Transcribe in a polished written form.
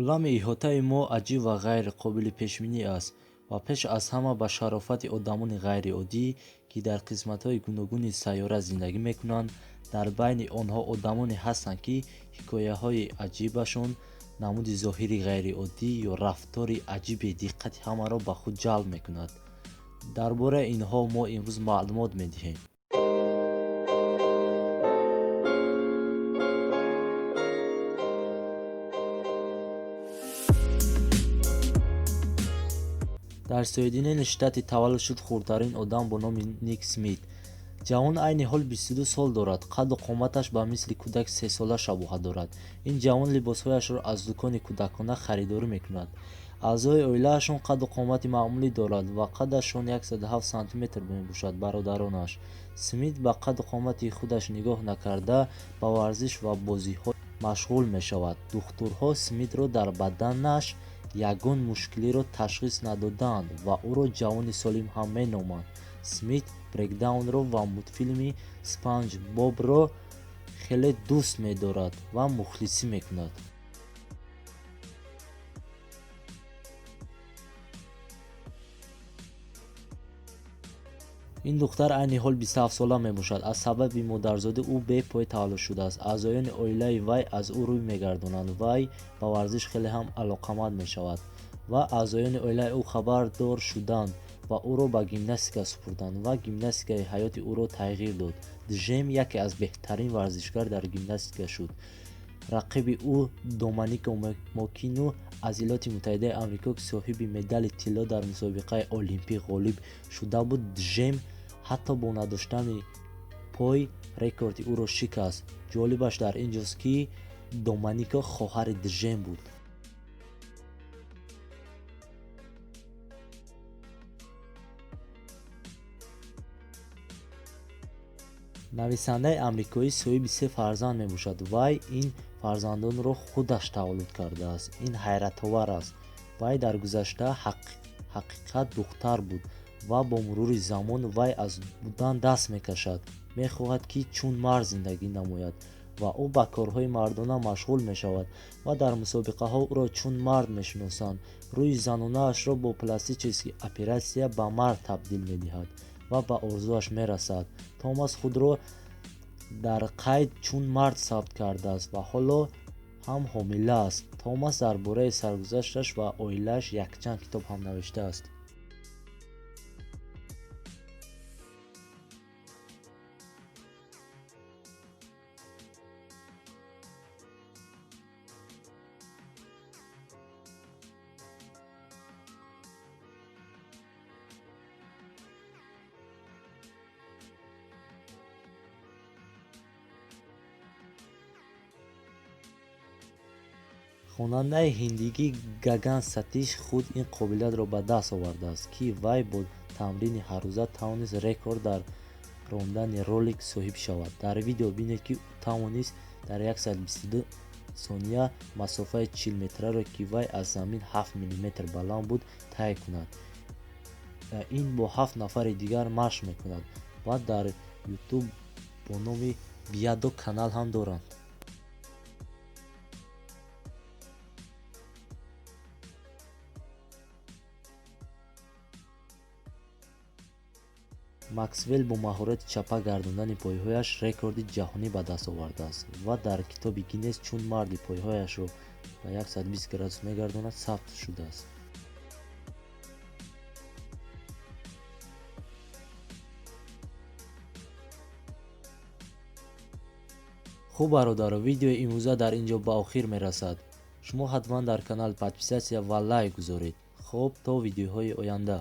Олами иҳотаи мо аҷиб ва ғайриқобили пешбинӣ аст ва пеш аз ҳама ба шарофати одамони ғайриоддӣ, ки дар қисматҳои гуногуни сайёра зиндагӣ мекунанд. Дар байни онҳо одамоне ҳастанд, ки ҳикояҳои аҷибашон, намуди зоҳири ғайриоддӣ ё рафтори аҷибе диққати ҳамаро ба худ ҷалб мекунад. Дар бораи инҳо мо имрӯз маълумот медиҳем. Дар Соединени Штати таваллуд шуд хурдтарин одам бо номи Ник Смит. Ҷавон айни ҳол 22 сол дорад. Қадду қоматаш ба мисли кӯдаки сесола шабоҳат дорад. Ин ҷавон либосҳояшро аз дукони кӯдакона харидорӣ мекунад. Аъзои оилаашон қадду қомати маъмулӣ дорад ва қадашон 107 сантиметр мебошад. Бародаронаш Смит ба қадду қомати худаш нигоҳ накарда, ба варзиш ва бозиҳо машғул мешавад. Духтурҳо Смитро дар баданаш ягон мушкилиро ташхис надодаанд ва ӯро ҷавони солим ҳам меноманд. Смит брейкдаунро ва мультфилми Спанҷ Бобро хеле дӯст медорад ва мухлисӣ мекунад. Ин духтар айни ҳол 27сола мебошад. Аз сабаби модарзодӣ ӯ бепой таваллуд шудааст. Аъзоёни оилаи вай аз ӯ рӯй мегардонанд. Вай ба варзиш хеле ҳам алоқаманд мешавад ва аъзоёни оилаи ӯ хабардор шуданд ва ӯро ба гимнастика супурданд ва гимнастикаи ҳаёти ӯро тағйир дод. Джем яке аз беҳтарин варзишгар дар гимнастика шуд. Рақиби ӯ Доманико Мокино аз Иёлоти Муттаҳидаи Амрико, ки соҳиби медали тилло дар мусобиқаи олимпӣ ғолиб шуда буд. Джем ҳатто бо надоштани пой рекорди ӯро шикаст. Ҷолибаш дар ин ҷост, ки Доманико хоҳари Джем буд. Нависандаи амрикоӣ соҳиби се фарзанд мебошад. Вай ин фарзандонро худаш таваллуд кардааст. Ин ҳайратовар аст. Вай дар гузашта ҳақиқат духтар буд ва бо мурури замон вай аз будан даст мекашад. Мехоҳад, ки чун мард зиндагӣ намояд ва ӯ ба корҳои мардона машғул мешавад ва дар мусобиқаҳо ӯро чун мард мешиносанд. Рӯи занонаашро бо пластический оператсия ба мард табдил медиҳад ва ба орзуаш мерасад. Томас худро дар қайд чун мард сабт кардааст ва ҳоло ҳам ҳомила аст. Томас дар бораи саргузашташ ва оилааш якчанд китоб ҳам навиштааст. Хонандаи ҳиндигӣ Гаган Сатиш худ ин қобилиятро ба даст овардааст, ки вай бо тамрини ҳаррӯза тавонист рекорд дар рондани ролик соҳиб шавад. Дар видео бинед, ки ӯ тавонист дар 122 сония масофаи 40 метраро, ки вай аз замин 7 мм баланд буд, тай кунад. Ин бо ҳафт нафари дигар машқ мекунад ва дар Ютуб бо номи Биядо канал ҳам доранд. Максвелл бо маҳорати чапа гардондани пойҳояш рекорди ҷаҳонӣ ба даст овардааст ва дар китоби Гиннес чун марди пойҳояшро ба 120 градус мегардонад сабт шудааст. Хуб, бародаро, видеои имрӯза дар ин ҷо ба охир мерасад. Шумо ҳатман дар канал подписаться ва лайк гузоред. Хуб, то видеоҳои оянда.